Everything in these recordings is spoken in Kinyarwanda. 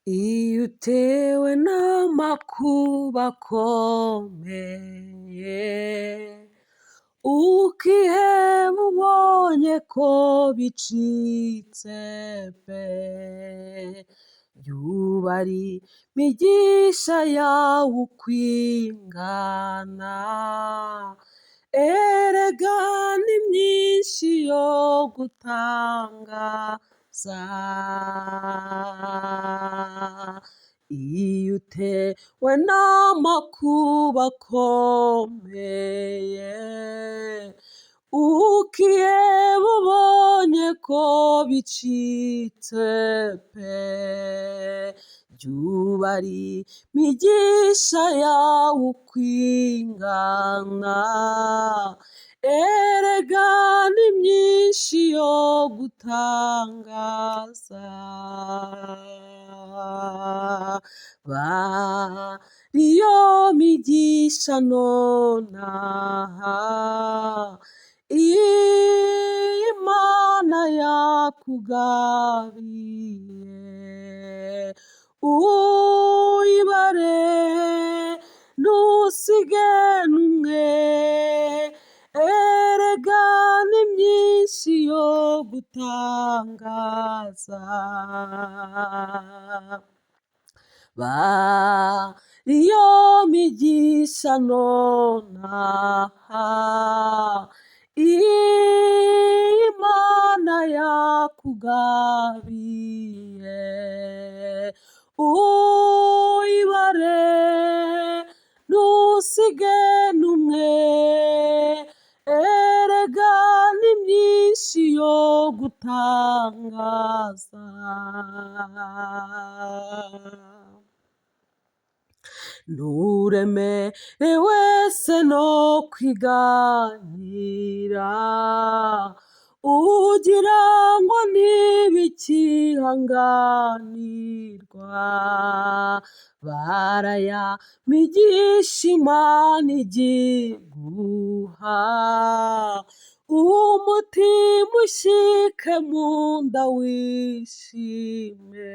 Iyo utewe n'amakuba akomeye, ukiheba ubonye ko bicitse pe, jya ubara imigisha yawe uko ingana, erega ni myinshi yo gutangaza. Iyo utewe n'amakuba akomeye, ukiheba ubonye ko bicitse pe, jya ubara imigisha yawe uko ingana, erega ni myinshi yo gutangaza. Bara iyo migisha nonaha, Imana yakugabiye, uyibare ntusige n'umwe, erega ni myinshi yo gutangaza. Bara iyo migisha nonaha, Imana yakugabiye, uyibare ntusige n'umwe, erega ni myinshi yo gutangaza. Nturemere wese no kwiganyira, ugira ngo ntibikihanganirwa, bara ya migisha Imana ijya iguha, umutima ushyike mu nda wishime.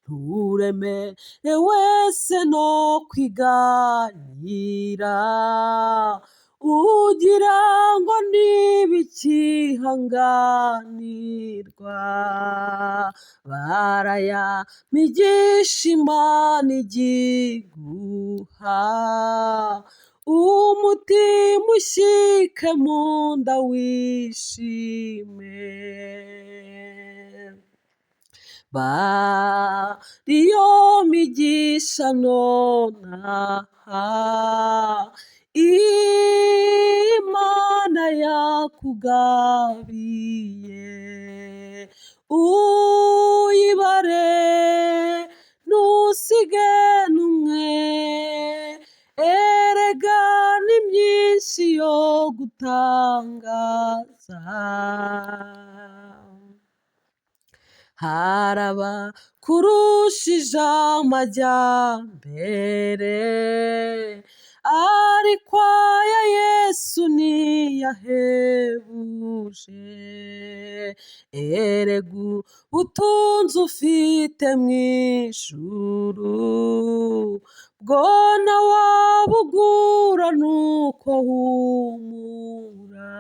Nturemere wese no kwiganyira, ugira ngo ntibikihanganirwa, bara ya migisha Imana ijya iguha, umutima ushyike mu nda wishime. Bara iyo migisha nonaha, Imana yakugabiye, uyibare ntusige n'umwe, erega ni myinshi yo gutangaza. Hari abakurushije amajyambere, ariko aya Yesu niyo ahebuje, erega ubutunzi ufite mu ijuru, bwo ntawabugura nuko humura.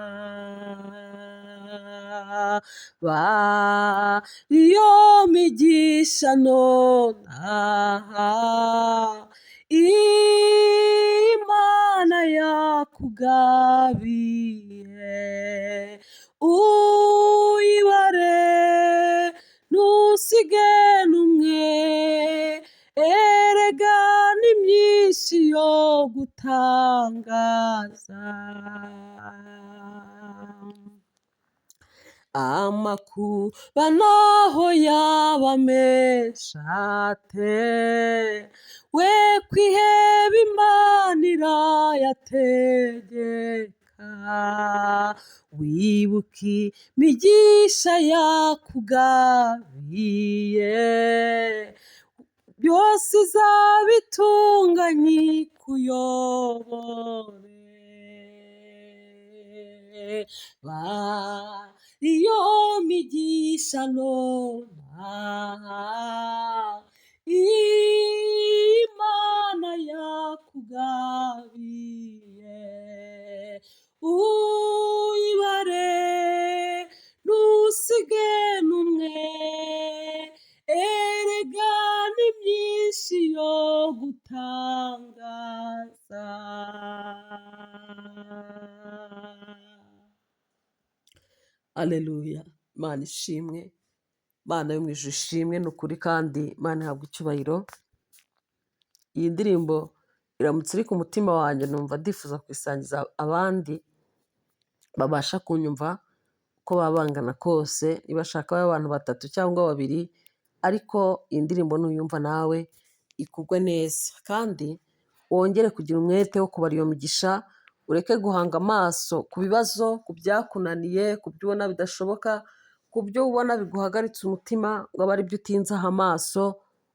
Bara iyo migisha nonaha, Imana yakugabiye, uyibare ntusige n'umwe, erega ni myinshi yo gutangaza. Amakuba naho yaba menshi ate, we kwiheba Imana irayategeka, wibuke imigisha yakugabiye, byose izabitunganye ikuyobore. Bara Iyo migisha nonaha Imana yakugabiye, uyibare ntusige n'umwe, erega ni myinshi yo gutangaza. Aleluya, Imana ishimwe, Imana yo mu ijuru ishimwe ni ukuri kandi Imana ihabwa icyubahiro. Iyi ndirimbo iramutse iri ku mutima wanjye numva ndifuza kuyisangiza abandi babasha kunyumva uko baba bangana kose, nibashaka babe abantu batatu cyangwa babiri, ariko iyi ndirimbo nuyumva nawe ikugwe neza, kandi wongere kugira umwete wo kubara iyo migisha, ureke guhanga amaso ku bibazo, ku byakunaniye, ku byo ubona bidashoboka, ku byo ubona biguhagaritse umutima ngo abe aribyo utinzaho amaso,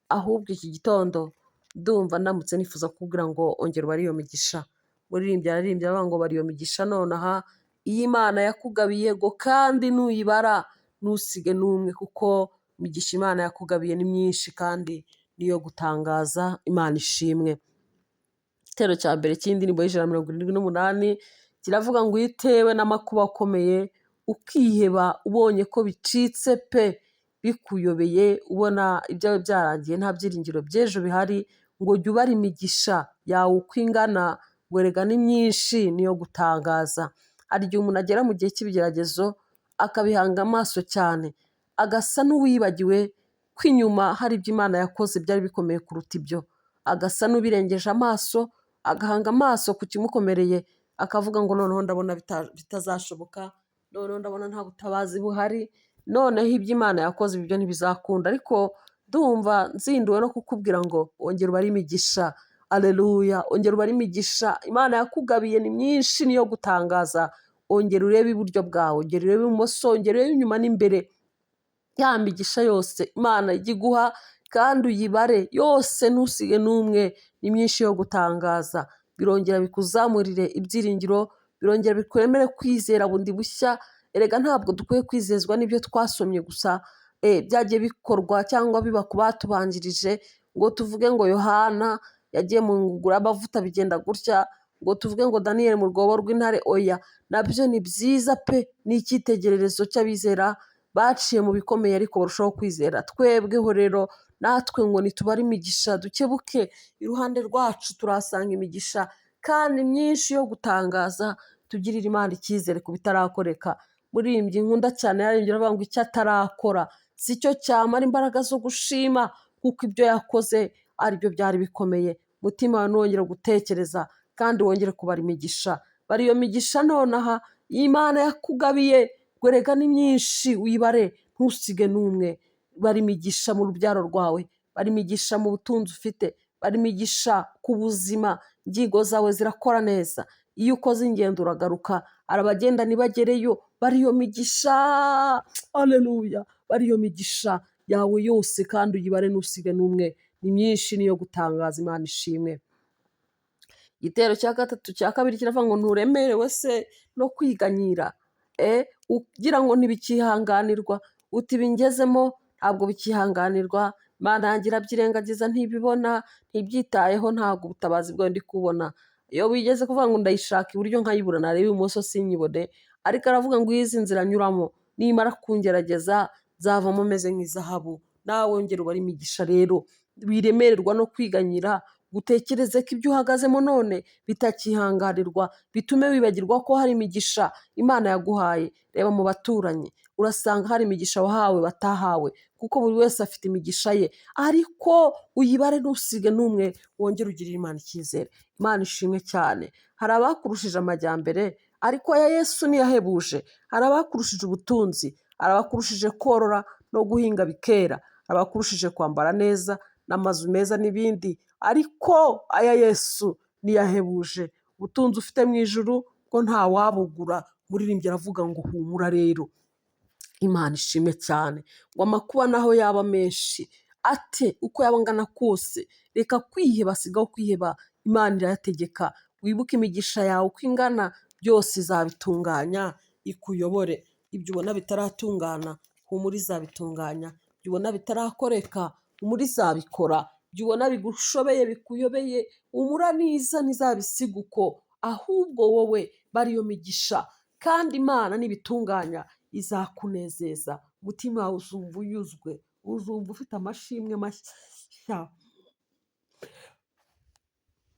ahubwo iki gitondo ndumva ndamutse nifuza kukubwira ngo ongera ubare iyo migisha. Muririmbyi araririmbye aravuga ngo bara iyo migisha nonaha, iyo Imana yakugabiye ngo kandi nuyibara ntusige n'umwe, kuko imigisha Imana yakugabiye ni myinshi kandi niyo gutangaza. Imana ishimwe. Igitero cya mbere cy'indirimbo y'178 kiravuga ngo iyo utewe n'amakuba akomeye ukiheba ubonye ko bicitse pe, bikuyobeye, ubona ibyawe byarangiye nta byiringiro by'ejo bihari, ngo jya ubara imigisha yawe uko ingana, ngo erega ni myinshi niyo gutangaza. Hari igihe umuntu agera mu gihe cy'ibigeragezo akabihanga amaso cyane, agasa n'uwibagiwe ko inyuma hari ibyo Imana yakoze byari bikomeye kuruta ibyo, agasa n'ubirengeje amaso, agahanga amaso ku kimukomereye, akavuga ngo noneho ndabona bitazashoboka, noneho ndabona nta butabazi buhari, noneho ibyo Imana yakoze ibyo ntibizakunda. Ariko ndumva nzinduwe no kukubwira ngo ongera ubare imigisha. Aleluya, ongera ubare imigisha Imana yakugabiye ni myinshi niyo gutangaza. Ongera urebe iburyo bwawe, ongera urebe ibumoso, ongera urebe inyuma n'imbere, ya migisha yose Imana ijya iguha kandi uyibare yose ntusige n'umwe, ni myinshi yo gutangaza. Birongera bikuzamurire ibyiringiro, birongera bikuremere kwizera bundi bushya. Erega ntabwo dukwiye kwizezwa n'ibyo twasomye gusa, byagiye bikorwa cyangwa biba ku batubanjirije, ngo tuvuge ngo Yohana yagiye mu ngunguru y'amavuta bigenda gutya, ngo tuvuge ngo Daniyeli mu rwobo rw'intare, oya, nabyo ni byiza pe, ni icyitegererezo cy'abizera baciye mu bikomeye ariko barushaho kwizera. Twebweho rero natwe ngo nitubare imigisha dukebuke, iruhande rwacu turahasanga imigisha kandi myinshi yo gutangaza, tugirire Imana icyizere ku bitarakoreka. Muririmbyi nkunda cyane yaririmbye aravuga ngo icyo atarakora si cyo cyamara imbaraga zo gushima, kuko ibyo yakoze aribyo byari bikomeye. Mutima wawe ntiwongere gutekereza kandi wongere kubara imigisha. Bara iyo migisha nonaha Imana yakugabiye, ngo erega ni myinshi uyibare ntusige n'umwe. Bara imigisha mu rubyaro rwawe, bara imigisha mu butunzi ufite, bara imigisha ku buzima, ingingo zawe zirakora neza. Iyo ukoze ingendo uragaruka, hari abagenda ntibagereyo, bara iyo migisha, aleluya, bara iyo migisha yawe yose kandi uyibare ntusige n'umwe, ni myinshi niyo gutangaza. Imana ishimwe. Igitero cya gatatu cya kabiri kiravuga ngo nturemerewe se no kwiganyira, ugira ngo ntibikihanganirwa, uti bingezemo ntabwo bikihanganirwa, Imana yanjye irabyirengagiza ntibibona, ntibyitayeho, ntabwo ubutabazi bwayo ndi kubona. Iyo wigeze kuvuga ngo ndayishaka iburyo nkayibura, nareba ibumoso sinyibone, ariko aravuga ngo izi nzira nyuramo nimara kungerageza nzavamo meze nk'izahabu. Nawe wongere ubare imigisha rero, wiremererwa no kwiganyira, utekereze ko ibyo uhagazemo none bitakihanganirwa, bitume wibagirwa ko hari imigisha Imana yaguhaye. Reba mu baturanyi urasanga hari imigisha wahawe batahawe, kuko buri wese afite imigisha ye, ariko uyibare ntusige n'umwe, wongere ugirire Imana icyizere. Imana ishimwe cyane. Hari abakurushije amajyambere, ariko aya Yesu ntiyahebuje. Hari abakurushije ubutunzi, hari abakurushije korora no guhinga bikera, hari abakurushije kwambara neza n'amazu meza n'ibindi, ariko aya Yesu ntiyahebuje. Ubutunzi ufite mu ijuru ko ntawabugura. Muririmbyi aravuga ngo humura rero. Imana ishimwe cyane. Ngo amakuba naho yaba menshi ate, uko yaba angana kose, reka kwiheba, sigaho kwiheba, Imana irayategeka. Wibuke imigisha yawe uko ingana, byose izabitunganya ikuyobore. Ibyo ubona bitaratungana, humura izabitunganya. Ibyo ubona bitarakoreka, humura izabikora. Ibyo ubona bigushobeye bikuyobeye, humura niza ntizabisiga uko, ahubwo wowe bara iyo migisha, kandi Imana nibitunganya izakunezeza, umutima wawe uzumva unyuzwe, uzumva ufite amashimwe mashya,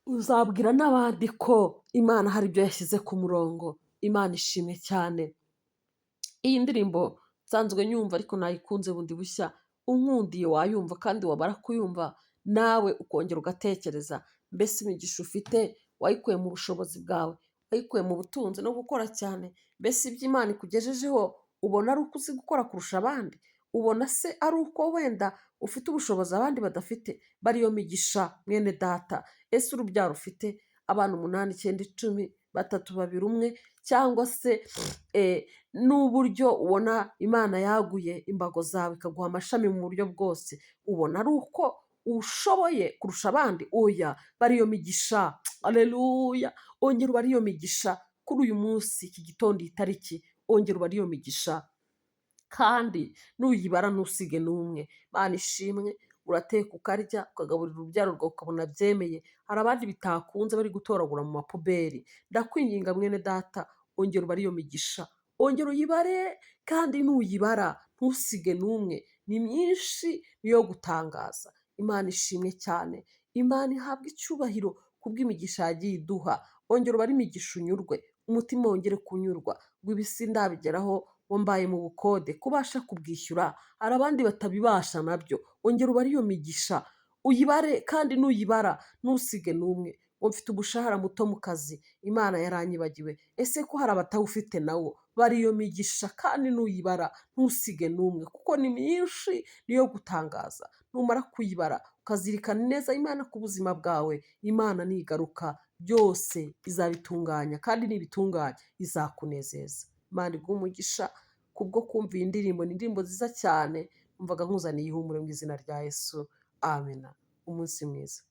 uzabwira n'abandi ko Imana hari ibyo yashyize ku murongo. Imana ishimwe cyane. Iyi ndirimbo nsanzwe nyumva ariko nayikunze bundi bushya, unkundiye wayumva kandi wamara kuyumva nawe ukongera ugatekereza, mbese imigisha ufite wayikuye mu bushobozi bwawe, wayikuye mu butunzi no gukora cyane, mbese ibyo Imana ikugejejeho ubona ari uko uzi gukora kurusha abandi? Ubona se ari uko wenda ufite ubushobozi abandi badafite? Bara iyo migisha mwene data. Ese urubyaro ufite, abana 8, 9, 10, 3, 2, 1, cyangwa se n'uburyo ubona Imana yaguye imbago zawe ikaguha amashami mu buryo bwose, ubona ari uko ushoboye kurusha abandi? Oya, bara iyo migisha. Aleluya! Ongera ubare iyo migisha kuri uyu munsi, iki gitondo, iyi tariki, ongera ubare iyo migisha, kandi nuyibara ntusige n'umwe. Imana ishimwe, urateka ukarya, ukagaburira urubyaro rwawe ukabona byemeye. Hari abandi bitakunze bari gutoragura mu mapuberi. Ndakwinginga mwene data, ongera ubare iyo migisha, ongera uyibare, kandi nuyibara ntusige n'umwe. Ni myinshi, niyo gutangaza. Imana ishimwe cyane, Imana ihabwe icyubahiro kubw'imigisha yagiye iduha. Ongera ubare imigisha unyurwe, umutima wongere kunyurwa, ngo ibi sindabigeraho, ngo mbaye mu bukode, kubasha kubwishyura, hari abandi batabibasha nabyo. Ongera ubare iyo migisha, uyibare, kandi nuyibara ntusige n'umwe. Ngo mfite umushahara muto mu kazi, Imana yaranyibagiwe. Ese ko hari abatawufite nawo? Bara iyo migisha, kandi nuyibara ntusige n'umwe, kuko ni myinshi, niyo gutangaza. Numara kuyibara ukazirikana neza Imana ku buzima bwawe, Imana nigaruka byose izabitunganya, kandi nibitunganya izakunezeza. Imana iguhe umugisha kubwo kumva iyi ndirimbo. Ni indirimbo nziza cyane, numvaga nkuzaniye ihumure mu izina rya Yesu. Amena. Umunsi mwiza.